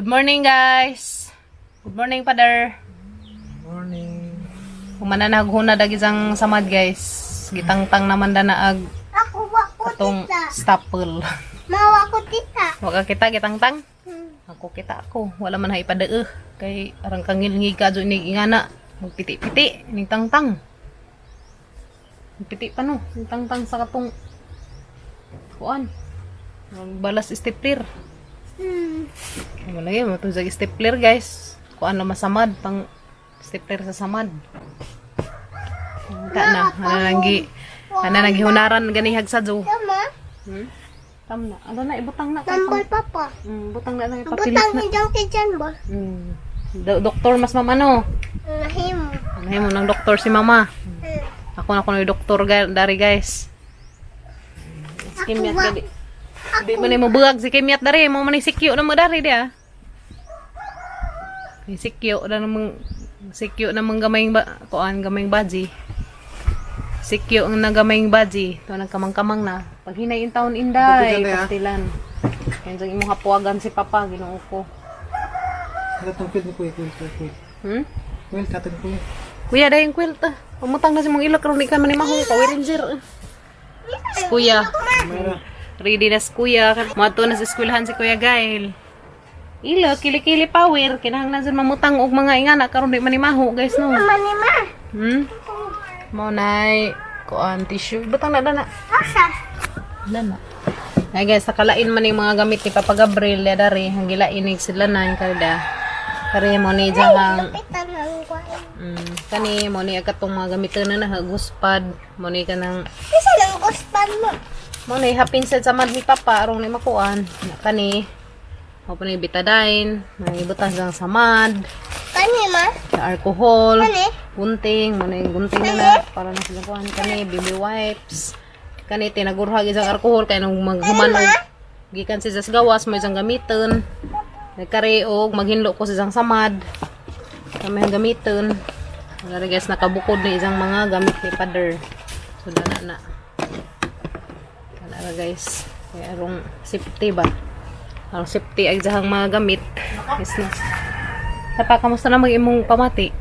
Good morning, guys. Good morning, Father. Morning. Humana na naghuna dag isang samad, guys. Gitangtang naman da na ag Ako wa ko katong tita. staple. Mawa ko tita. Waka kita gitangtang. Ako kita ako. Wala man hay ipadee. Kay arang kangilngig ka dyan ni ingana. Magpiti-piti. Ning tangtang. Magpiti pa no. Ning tangtang sa katong kuan. Magbalas stapler. Ano lagi mo sa stapler, guys. Kuan na masamad pang stapler sa samad. Ta na, ana nang gihunaran gani hagsadyo. Tama? Tam na. Ano na ibutang na kay Tambal papa. Butang na lang ipapilit Butang na. ni Jong kay Jan ba? Doktor mas mama no. Nahim. Ano mo ng doktor si mama. Ako na kuno yung doktor dari, guys. Si Kimyat gadi. Di man mo buwag si Kimyat dari mo man sikyo na mo dari dia. May sikyo na namang sikyo namang gamayng ba kuan gamayng baji. Sikyo ang nagamayng baji. To nagkamang-kamang na. Pag hinay in taon inday, Ito, dyan, ah. pastilan. Yan sa imong hapuagan si papa Ginoo ko. Katong quilt ni Kuya, quilt, quilt, quilt. Quilt, katong kuya. Kuya, dahil quilt ah. Pamutang na si mong ilok ron di ka man ni mahong Power Ranger. Ah. Si Kuya. Mayra. Ready na si Kuya. Mato na sa eskwelahan si Kuya Gail. Ilo, kili-kili power. Kinahanglan sa mamutang og mga ingana karon di man ni maho, guys, no. Tama ni ma. Mo nay kuan tissue. Butang na dana. Asa? Dana. Ay guys, nakalain man yung mga gamit ni Papa Gabriel ya dari ang gilain ni sila na yung karida. Kare mo ni jahang Lupitan ang kuwan. Kani mo ni katong mga gamiton na na guspad mo ni kanang Bisa lang guspan mo. mo ni hapin sa samad ni Papa arong ni makuan na kani mo pa ni betadine mga ibutang sang samad Kani ma? sa alcohol, Kani? gunting mo ni gunting na na para na sila kuan kani baby wipes kani tinagurhag isang alcohol kay nung maghuman og gikan siya sa gawas mo isang gamiton nagkari og maghinlo ko sa isang samad kami ang gamiton. Wala guys, nakabukod na isang mga gamit ni Father. So dana na dana na, guys, kaya arong safety ba, arong safety ay diyang mga gamit, yes no. Tapa, kamusta na mag imong pamati?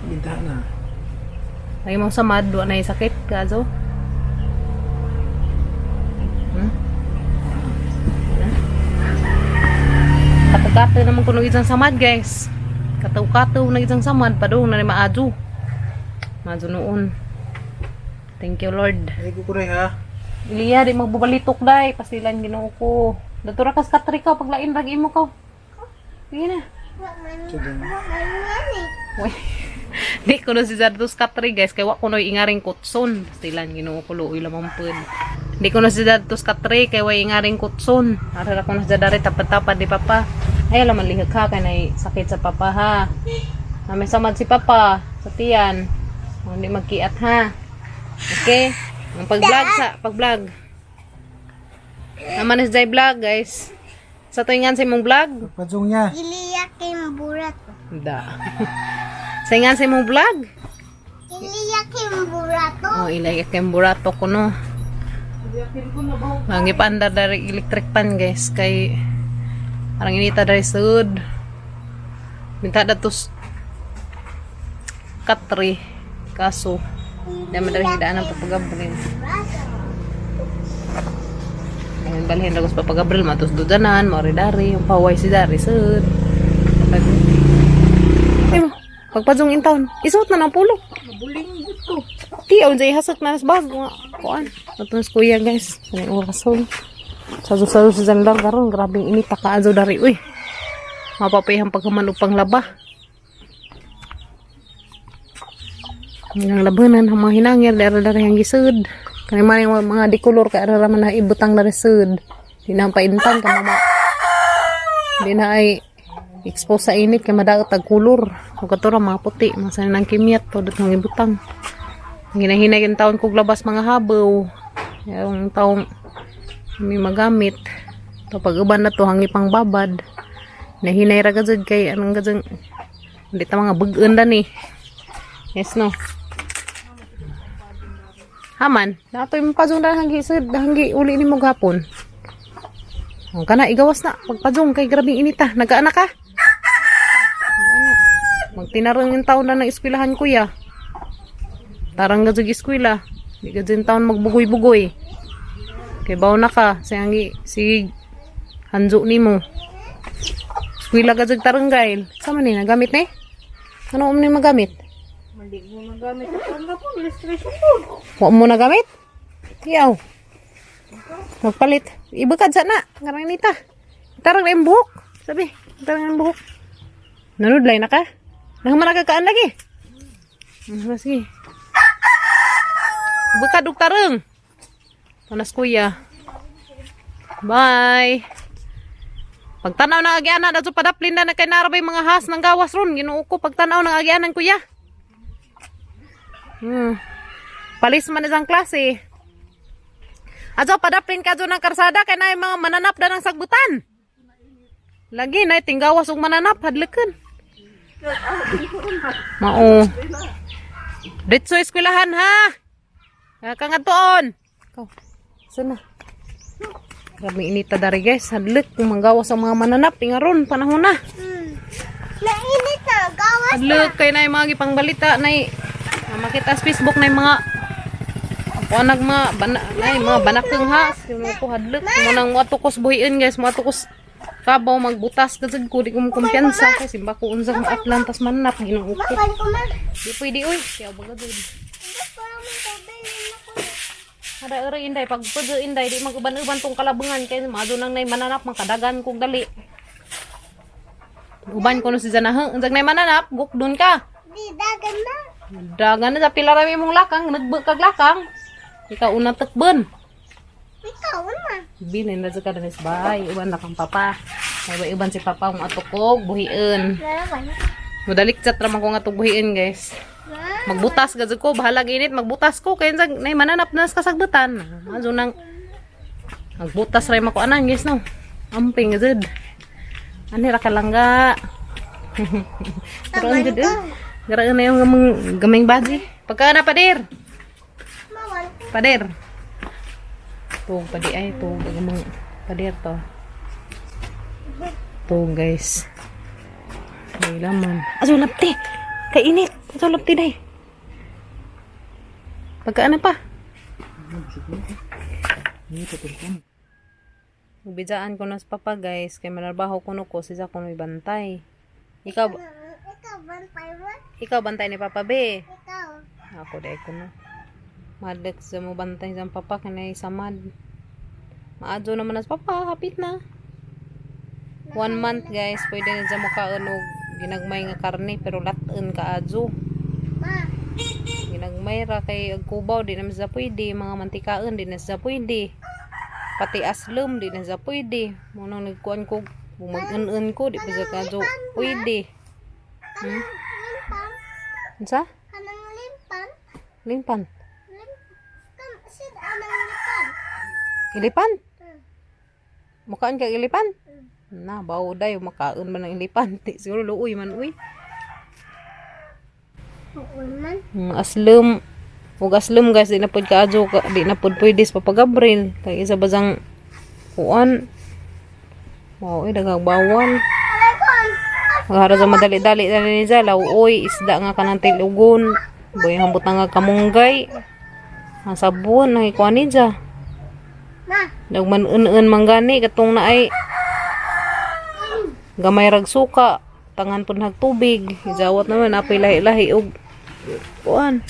Binta na. Ang imong samad, wa na sakit kaso? Katukato naman kuno isang samad, guys. Katukato na isang samad padung na ni maadyo. Maadyo noon. Thank you, Lord. Ay, kukuray ha. Iliya, di magbabalitok day. Pasilan Ginoo ko. Datura kas katri ka paglain rag imo ka. Sige na. Wa man. Sige. Wa man ngani. Uy. Di ko na si Zardos Katri, guys. Kay wa ko no'y ingaring kutson. Pastilan, Ginoo ko luoy lamang pud. Di ko na si Zardos Katri kay way ingaring kutson. Ara ko na si Dari tapad-tapad di papa. Ay alam man lihag ka kay nay sakit sa papa ha. Namay samad si papa sa tiyan. Hindi magkiat ha. Okay? Ang pag-vlog sa pag-vlog. Naman is Jai vlog, guys. Sa tuwingan sa imong vlog? Pagpadzong niya. Iliya kay burato. Da. Sa ingan sa imong vlog? Iliya kay burato. Oh, ilay kay burato ko no. Ang ipandar dari electric pan, guys, kay parang inita dari sud. Minta datos katri kaso dami dari hidaan ang Papa Gabriel. Burato. Ngayon balhin lagos Papa Gabriel matos dudanan, mori dari, yung paway si dari sud. Ay mo, pagpadzong in town, isuot na ng pulo. Mabuling ko. Ti, on jay hasot na nas bag nga kuan. Atong kuya, guys. Ano oras hon? Sado-sado sa jandar karon, grabing init ta kaadto dari uy. Mapapayang paghuman og panglaba. Ang labanan ang mga hinangir dari dari ang gisud. Kani man yung mga dikolor kay ara man na ibutang dari sud. Di na paintan ka mama. Di na ay expose sa init kay madaot ang kulor. Ug kato ra mga puti, mga sa nang kimyat to datong ibutang. Hinahinay yung taon kog labas mga habaw. Yung taong may magamit. To pag uban na to hangi pang babad. Nahinay ra gazud kay anong gazud hindi ta mga bug-on ni. Yes no. Haman, nato yung pazong na hanggi sud hanggi uli ni mo gapon. Oh, kana igawas na pagpajong kay grabing inita. Nagaana ka? Nagaana. Magtinarang yung taon na ng eskwelahan, kuya. Tarang ga jud eskwela. Di ka dyan taon magbugoy-bugoy. Kay baw na ka. Sayang sige hanjo nimo. Eskwela ka jud taranggay. Sama ni nagamit ni? Ano mo ni magamit? Hindi mo magamit. Ano po? Illustration po. Wa mo nagamit? Iyaw. Magpalit. Ibukad sana. Ngarang nita. Tarang na yung buhok. Sabi, tarang na yung buhok. Nanudlay na ka? Nahuman na ka kaan lagi. Sige. Bukad og tarang. Panas kuya. Bye. Pagtanaw ng agianan, adto padaplin na na kay narabay mga has ng gawas ron. Ginoo ko pagtanaw ng agianan, kuya. Palis man isang klase. Ato, padaplin ka doon ng karsada kay na mga mananap na ng sagbutan. Lagi na tinggawas og mananap hadlikan. Mao. Ditso eskwelahan ha. Kangatoon. Ikaw. Saan na? Grabe inita dari guys. Hadlik kung manggawas ang mga mananap. Ingaron, panahon na. Mainit na. Gawas. Hadlok kay na yung mga gipangbalita na makita sa Facebook na yung mga kuan nag mga bana, nay mga banakeng ha. Sino ko hadlok mo nang moatukos buhiin guys, moatukos kabaw magbutas kasi ko di ko mo kumpiyansa kay simba ko unsa mga Atlantas manap Ginoo ko. Mapan ko man. Di pwede oy, kaya baga jud. Hindi ko naman tubig. Hara ere inday pag pwede inday di maguban-uban tong kalabangan kay maadto nang nay mananap makadagan kog dali. Uban ko no si Zanahe, unsag nay mananap, gukdon ka. Di dagan na. Dagan na sa pila rami mong lakang, nagbekag lakang. Ikaw unang takben. Ikaw na. Bilin na sa kadanis bay, uban na kang papa. Ay ba uban si papa ang atukog, buhiin. Larawan. Mudalik chat raman ko nga itong buhiin, guys. Ma. Magbutas gazud ko, bahala init, magbutas ko kay sa nay mananap na sa kasagbutan. Mazo nang magbutas ra mako anan, guys, no. Amping gazud. Ani ra kalangga. Karoon gud eh. Garaan na yung gamang, gaming baji. Pagka na pader. Mawan. Pader. Tuog pa di ay tuog ang mga pader to. Tuog guys. May laman. Aso lapti. Kainit. Aso lapti day. Pagkaan na pa. Bidaan ko na sa papa guys kay manarbaho kuno ko siya kuno ibantay. Ikaw Ikaw bantay mo. ikaw bantay ni Papa B. Ikaw. Ako dai ko na. Madek sa mo bantay sa papa kanay samad. Maadyo naman na sa papa, hapit na. One month guys, pwede na sa mukhaan og ginagmay nga karne pero lat-on ka adyo. Ma. Ginagmay ra kay ag kubaw di naman sa pwede, mga mantikaon di na sa pwede. Pati aslom di na sa pwede. Mo nang nagkuan ko mag-un-un ko di pa sa kadyo pwede. Kanang limpan. Unsa? Kanang limpan. Limpan. Lim. Kam sid anang lipan. Ilipan. Hmm. Mukaan kag ilipan? Na, bawo day, makaon man ang ilipan. Ti, siguro luoy man, uy. Oo man. Aslum. Ug aslum guys, di na pud kaadyo, di na pud pwede sa Papa Gabriel. Kay isa bazang kuan. Wow, uy, daghang bawal. Aray ko. Maghara sa madali-dali dali ni Zala, uoy, isda nga kanang tilugon. Boy, hambot na nga kamunggay. Ang sabon, ang ikuan ni Ja. Ma. Dagman un-un manggani katong na ay gamay rag suka, tangan pud nag tubig. Ijawat naman apoy lahi-lahi og kuan.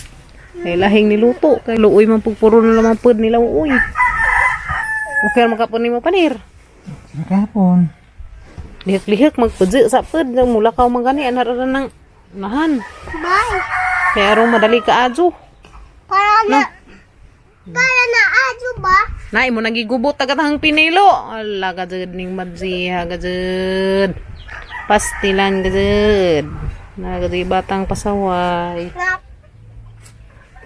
Lahi-lahing niluto kay luoy man pugpuro na lamang pud nila uoy. Okay ra makapon nimo panir. Sa kahapon. Lihok-lihok magpudyo sa pud mula ka manggani anara ra nang nahan. Bye. Kay aron madali ka adyo. Para na. Para na adyo ba? Nay mo nagigubot tagatahang pinilo. Ala gajud ning madziha gajud. Pastilan gajud. Na gajud batang pasaway. Na.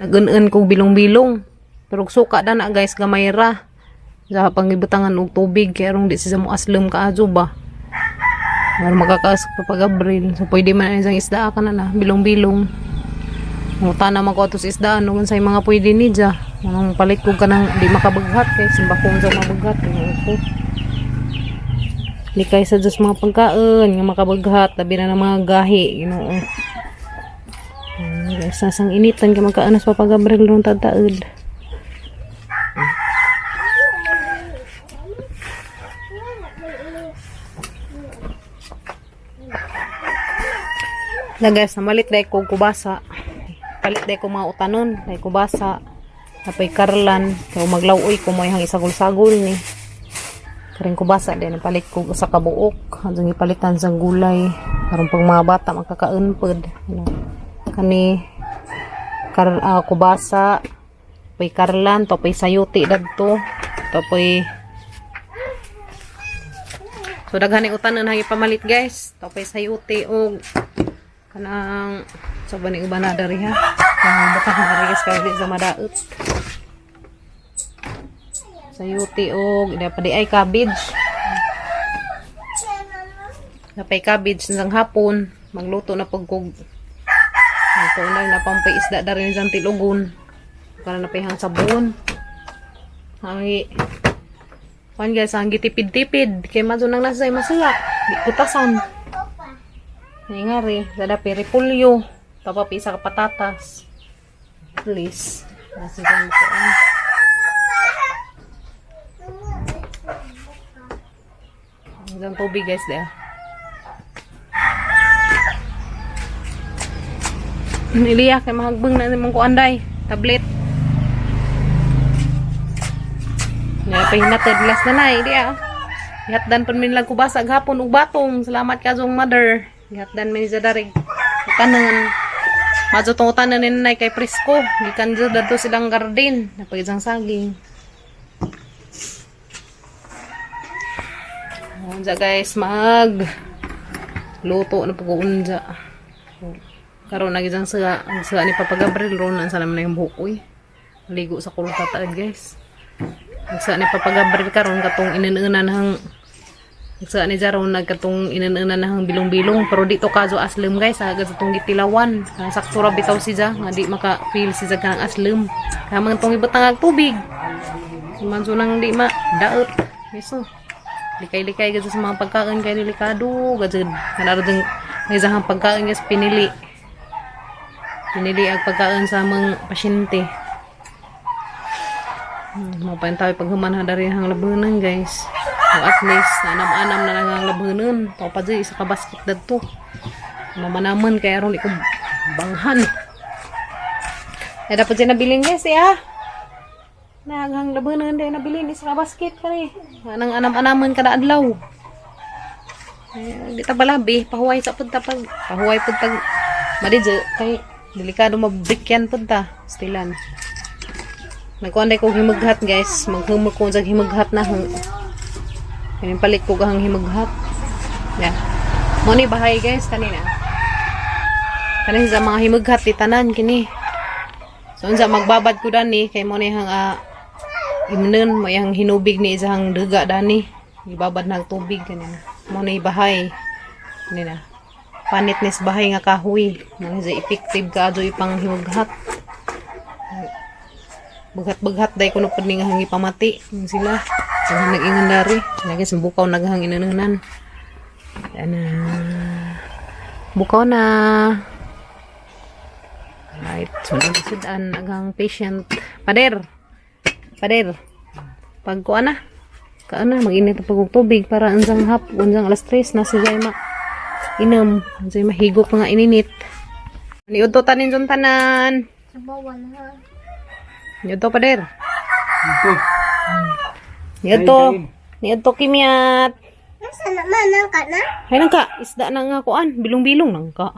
Nagun-un kog bilong-bilong. Pero suka da na guys gamay ra. Sa pangibutangan og tubig kay arong di siya mo aslom kaadyo ba. Aron makakaas pa pag Abril. So pwede man ang isang isda ka na na bilong-bilong. Nguta na man ko ato sa isdaan ug unsay mga pwede ni dya. Anong palit ko ka nang di makabaghat kay simba ko unsa mabaghat ko. Likay sa Diyos mga pagkaon nga makabaghat labi na ng mga gahi, Ginoo. Guys, sasang initan kay magkaan sa Papa Gabriel ron tataod. Na guys, namalit dahil ko kubasa. Palit dahil ko mga utanon, dahil kubasa. Napay karlan, kaya maglawuy ko mo ihang isagol-sagol ni. Karing kubasa din, napalit ko sa kabuok. Ang ipalitan sa gulay. Karon pag mga bata makakaon pod. Ano, kani kubasa, pay karlan, to pay sayuti dagto. To pay. So daghan ni utanon ang ipamalit guys. To pay sayuti og kanang sa ba ni uban na dari ha. Kanang baka dari guys kay di sa madaot. Sayuti og ida pa di ay cabbage. Napay cabbage sang hapon, magluto na pagkog. Luto na napampay isda dari sang tilugon. Kana napay hang sabon. Ang kuan guys, ang gitipid-tipid kay mazo nang nasa masaya. Di kutasan. Ngari, sada repolyo, tapos isa ka patatas. Please. Nasa ko ang. Ang tubig guys there. Iliya kay mahagbang na nimong kuanday, tablet. Nga pahinatod last na na, hindi ah. Gihatdan pa min lang kubasa hapon ug batong. Salamat ka zong mother. Gihatdan min sa darig. Tanan. Madyo tong tanan ni nanay kay presko. Gikan jud dadto silang garden. Napag isang saging. Unja guys, mag luto na pag unja. Karon na isang sega, ang sega ni Papa Gabriel ron ang salam na yung buhok uy. Maligo sa kulong tataad guys. Ang sega ni Papa Gabriel karon katong inanunan hang ang sega ni Jaron nagkatong inanunan na hang bilong-bilong pero dito kaso aslem guys agad sa tong gitilawan. Sakto ra bitaw si Ja nga di maka feel si Ja kanang aslem. Kaya mga tong ibutang ag tubig. Manso nang di ma daot. Miso. Likay-likay gud sa mga pagkaon kay delikado gud. Kanaro ding may isang pagkaon guys pinili. Pinili ang pagkaon sa mga pasyente. Mo pa tayo paghuman ha dari hang labunan guys. So at least anam-anam na lang ang labunan. To pa dyan, isa ka basket dadto. Mamanaman kay aron di ko banghan. Eh dapat dyan nabilin guys eh ah. Naghang labunan dahil nabilin isa ka basket kani. Anang anam-anaman kada adlaw. Eh, di ta balabi, pahuway sa punta pag pahuway pud pag madidyo kay delikado mabrikyan pud ta. Stilan. Nagkuan ko himaghat guys, maghumog ko sa himaghat na hang. Kaning palit ko gahang himaghat. Yeah. Mo ni bahay guys kanina. Kanin sa mga himaghat ti tanan kini. So unsa magbabad ko dani kay mo ni hang imnon mo yang hinubig ni isang duga dani. Ibabad na ang tubig kanina. Mo ni bahay. Kanina. Panit nis bahay nga kahoy. Nang sa effective ka adyo ipang himaghat. Bughat-bughat day kuno pud ni nga hangi pamati ang sila. Ang nag-ingon dari. Lagi sa bukaw naghang inanunan. Ana. Bukaw na. Right. So, sudan agang patient. Pader. Pader. Pagkuan na. Kaan na, mag-init ang pag tubig para unjang hap, unjang alas 3 na si Jayma. Inom. Unsay mahigop nga ininit. Niudto tanin dyan tanan. Sabawan ha. Niudto pader. Ito. Niudto. Kain, kain. Niudto kimyat. Nasa naman nangka na? Hay nangka, isda na nga kuan, bilong-bilong nangka.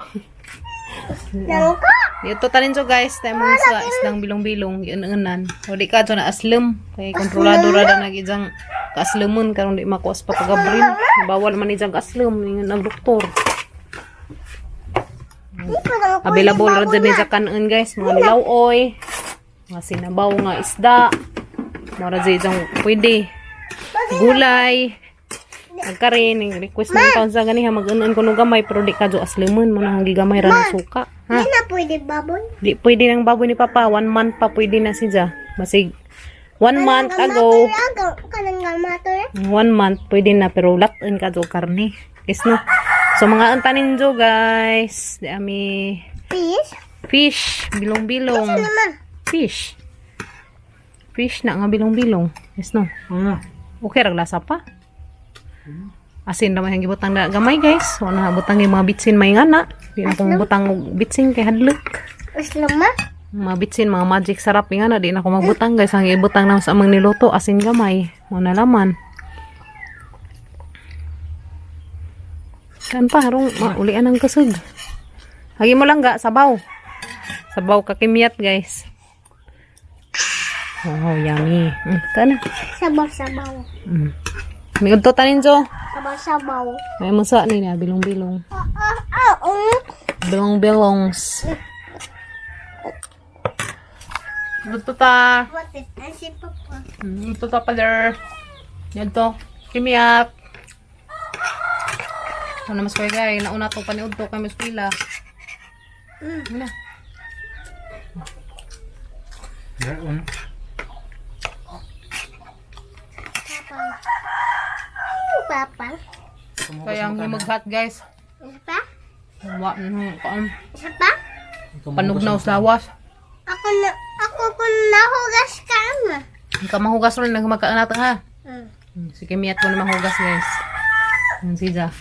Nangka? Niudto tanin so guys, tayo mga sa isdang bilong-bilong, yun-unan. O di ka na aslem, kay kontrolado ra na nag-ijang kaaslemon karon di makuas pa pagabril. Bawal man ijang kaaslem ingon ang doktor. Di pa nang Available ra dyan sa kanon guys, mga nilaw-oy, mga sinabaw nga isda. Mora dyan ijang pwede. Gulay. Nagkarin, request na taon sa ganiha mag-unan ko no gamay pero di ka jo aslemon mo na hanggi gamay ra ng suka. Ha? Di na pwede baboy. Di pwede ng baboy ni Papa, 1 month pa pwede na siya. Masig One month ago, Kanang gamato. 1 month, pwede na, pero latin ka do karne. Is no. So, mga antanin jo, guys. Di ami Fish. Fish. Bilong-bilong. Naman. Fish. Fish na nga bilong-bilong. Yes, no. Ano? Okay, raglasa pa. Asin naman yung gibutang na gamay, guys. Wala na butang yung mga bitsin may nga na. Di na akong butang og bitsin kay hadlok. Uslama. Mga bitsin, mga magic sarap nga na. Di na ako magbutang, guys. Ang ibutang na sa amang niluto, asin gamay. Wala laman. Kan pa, harong maulian ang kusog. Hagi mo lang ga, sabaw. Sabaw kakimiyat, guys. Oh, yummy. Kana. Sabaw, sabaw. May udto tanin, Jo. Sabaw, sabaw. May musa ni na, bilong-bilong. Oh, oh, oh, oh. Bilong-bilongs. Udto ta. What is si Papa? Udto ta paler. Yan to. Kimiyat. Ano mas kuya guys, nauna to pa ni Udto kay mas pila. Ano? Meron. Papa. Papa. Kaya ang himaghat, guys. Isa pa? Wa kaan. Isa pa? Panugnaw sa lawas. Ako na, ako kung nahugas ka ama. Ang ka mahugas ron nagmagkaan natin ha. Si Kimiyat ko na mahugas, guys. Yan si Ja.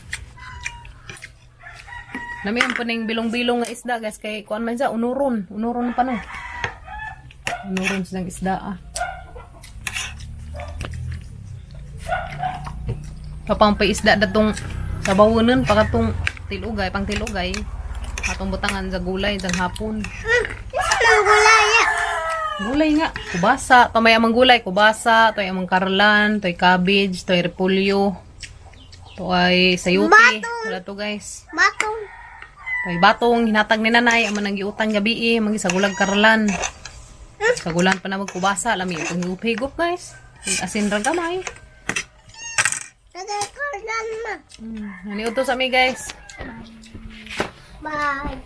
Nami ang paning bilong-bilong nga isda, guys, kay kuan man siya unuron, unuron pa no. Unuron silang isda ah. Kapang pa isda datong sabawonon pa katong tilugay, pang tilugay. Atong butangan sa gulay sa hapon. Isa ng gulaya. Gulay nga, kubasa. Tamay amang gulay, kubasa, toy amang karlan, toy cabbage, toy repolyo, toy sayuti. Batong. Wala to, guys. Batong. Toy batong hinatag ni nanay, amang nang giutang gabi eh, mangi sa gulag karlan. Sagulan pa na magkubasa, lami itong higup-higup, guys. Asin ra gamay. Tagay ko lang ma. Ani udto sa mi, guys. Bye.